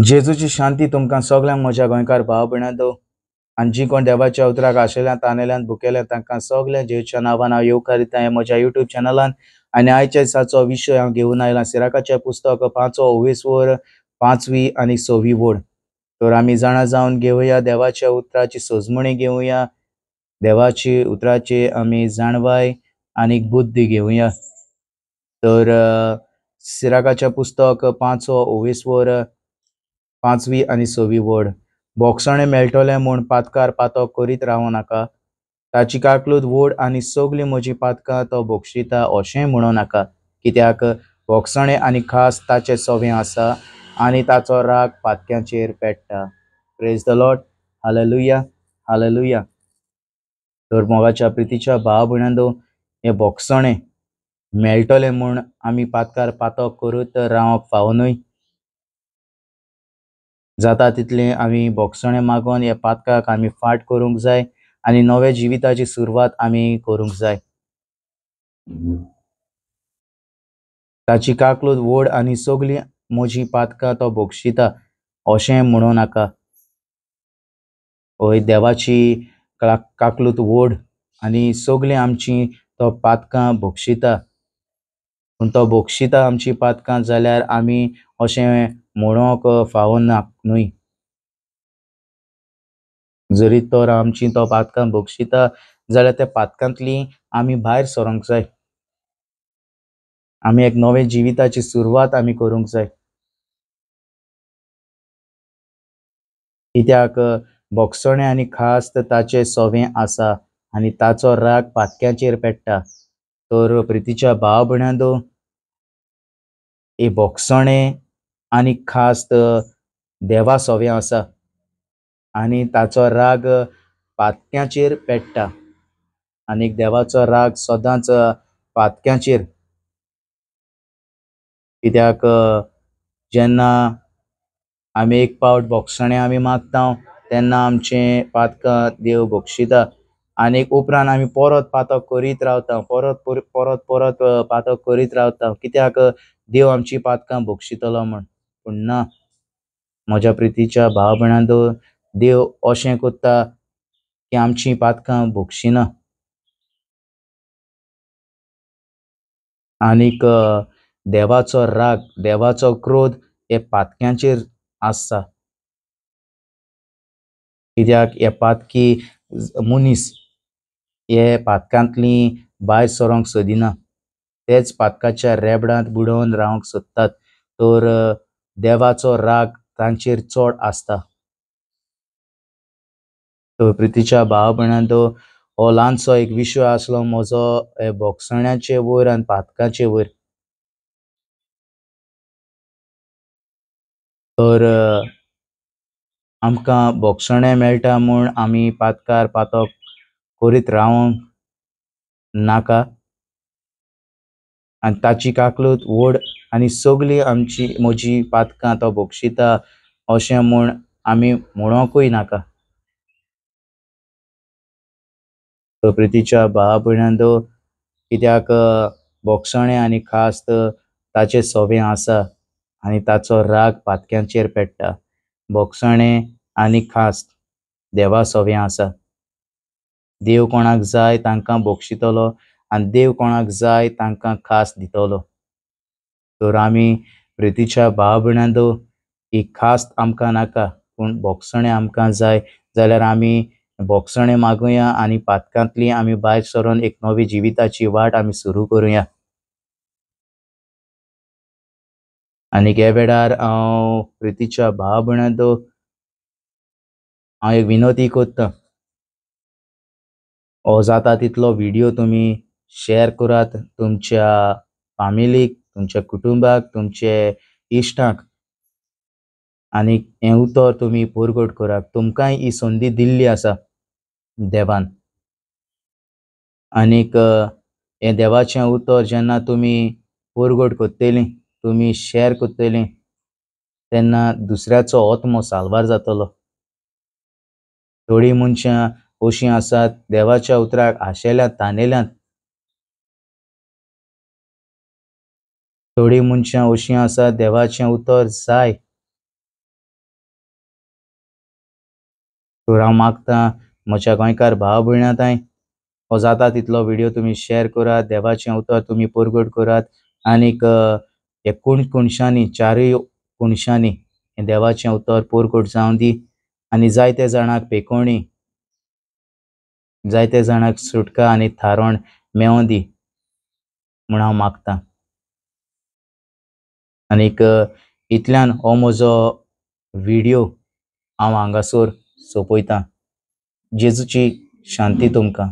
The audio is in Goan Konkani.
जेजूची शांती तुमकां सगळ्यांक म्हज्या गोंयकार भाव भयणांनो आनी जी कोण देवाच्या उतराक आशिल्ल्यान तानेल्यान भुकेल्यान तांकां सगळ्यां जेजूच्या नांवान हांव येवकार दिता ह्या म्हज्या युट्यूब चॅनलान. आनी आयच्या दिसाचो विशय हांव घेवन आयला सिराकाचें पुस्तक 5 ओवेसवर 5वी आनी 6वी वोड. तर आमी जाणा जावन घेवया, देवाच्या उतराची सजमणी घेवया, देवाची उतराची आमी जाणवाय आनी बुद्धी घेवया. तर सिराकाचें पुस्तक 5 ओवेसवर 5वी आनी 6वी वड. बोगसणें मेळटलें म्हूण पातकार पातक करीत रावो नाका, ताची काकलूत व्हड आनी सगळीं म्हजीं पातकां तो भोगशिता अशेंय म्हणो नाका, कित्याक भोगसणें आनी खास ताचें सवें आसा आनी ताचो राग पातक्यांचेर पेट्टा. Praise the Lord, hallelujah, hallelujah. तर मोगाच्या प्रितीच्या भाव भयणांनो, हें भोगसणें मेळटलें म्हूण आमी पातकार पातक करीत रावंक फावो न्हय. जाता तितलें आमी भोगसणें मागून ह्या पातकाक आमी फाट करूंक जाय आनी नव्या जिविताची सुरवात आमी करूंक जाय. ताची काकलूत व्हड आनी सगळीं म्हजीं पातकां तो भोगशिता अशें म्हणू नाका. हय, देवाची काकलूत व्हड आनी सगळीं आमची तो पातकां भोगशिता, पूण तो भोगशिता आमची पातकां जाल्यार आमी अशें म्हणूंक फावो ना न्हय. जरी तर आमची तो पातकां भोगशिता जाल्यार त्या पातकांतली आमी भायर सरूंक जाय, आमी एक नवे जिविताची सुरवात आमी करूंक जाय. कित्याक भोगसणें आनी खास ताचें सवें आसा आनी ताचो राग पातक्यांचेर पेट्टा. तर प्रितीच्या भाव भयणांनो, हे भोगसणें आनी खास देवा सवें आसा आनी ताचो राग पातक्यांचेर पेट्टा. आनी देवाचो राग सदांच पातक्यांचेर, कित्याक जेन्ना आमी एक पावट भोगसणें आमी मागता तेन्ना आमचें पातकां देव भोगशिता आनी उपरांत आमी परत पातक करीत रावता, परत परत परत पातक करीत रावता, कित्याक देव आमची पातकां भोगशितलो म्हूण. पूण ना, म्हज्या प्रितीच्या भाव भयणांनो, देव अशें करता की आमची पातकां भोगशिना. आनीक देवाचो राग, देवाचो क्रोध हे पातक्यांचेर आसता, कित्याक हे पातकी मनीस हे पातकांतली भायर सरोंक सोदिना, तेच पातकाच्या रेबडांत बुडोवन रावंक सोदतात. तर देवाचो राग तांचेर चड आसता. तर प्रितीच्या भाव भयणांनो, हो ल्हानसो एक विशय आसलो म्हजो भोगसण्याचे वयर आनी पातकाचे वयर. तर आमकां भोगसणें मेळटा म्हूण आमी पातकार पातक करीत रावंक नाका आनी ताची काकलूत व्हड आनी सगळीं आमची म्हजी पातकां तो भोगशिता अशें म्हूण आमी म्हणोंकूय नाका. तर प्रितीच्या भाव भयणांनो, कित्याक भोगसणें आनी खास ताचें सवें आसा आनी ताचो राग पातक्यांचेर पेट्टा. भोगसणें आनी खास देवा सवें आसा. देव कोणाक जाय तांकां भोगशितलो आनी देव कोणाक जाय तांकां खास दितलो. तर आमी प्रितीच्या भाव भयणांनो, ही खास आमकां नाका, पूण भोगसणें आमकां जाय जाल्यार आमी भोगसणें मागुया आनी पातकांतली आमी भायर सरून एक नवी जिविताची वाट आमी सुरू करुया. आनी ह्या वेळार हांव प्रितीच्या भाव भयणांनो, हांव एक विनवती करतां, हो जाता तितलो व्हिडियो तुमी शेअर करात तुमच्या फामिलीक, तुमच्या कुटुंबाक, तुमचे इश्टांक, आनी हें उतर तुमी परगट करात. तुमकांय ही संदी दिल्ली आसा देवान. आनीक हें देवाचें उतर जेन्ना तुमी परगट करतलीं, तुमी शेअर करतलीं, तेन्ना दुसऱ्याचो आत्मो साल्वार जातलो. थोडीं मनशां अशीं आसात देवाच्या उतराक आशेल्यात, तानेल्यात. थोडीं मनशां अशीं आसात देवाचें उतर जाय, तर हांव मागतां म्हज्या गोंयकार भाव भयणां तांय हो जाता तितलो व्हिडियो तुमी शेअर करात, देवाचें उतर तुमी परगट करात आनीक हे कोण कोनशांनी, चारूय कोनशांनी हें देवाचें उतर परगट जावं दी आनी जायते जाणांक पेकोवणी, जायते जाणांक सुटका आनी थारण मेवों दी म्हूण हांव मागतां. आनीक इतल्यान हो म्हजो व्हिडियो हांव हांगासर सोंपयतां. जेजूची शांती तुमकां.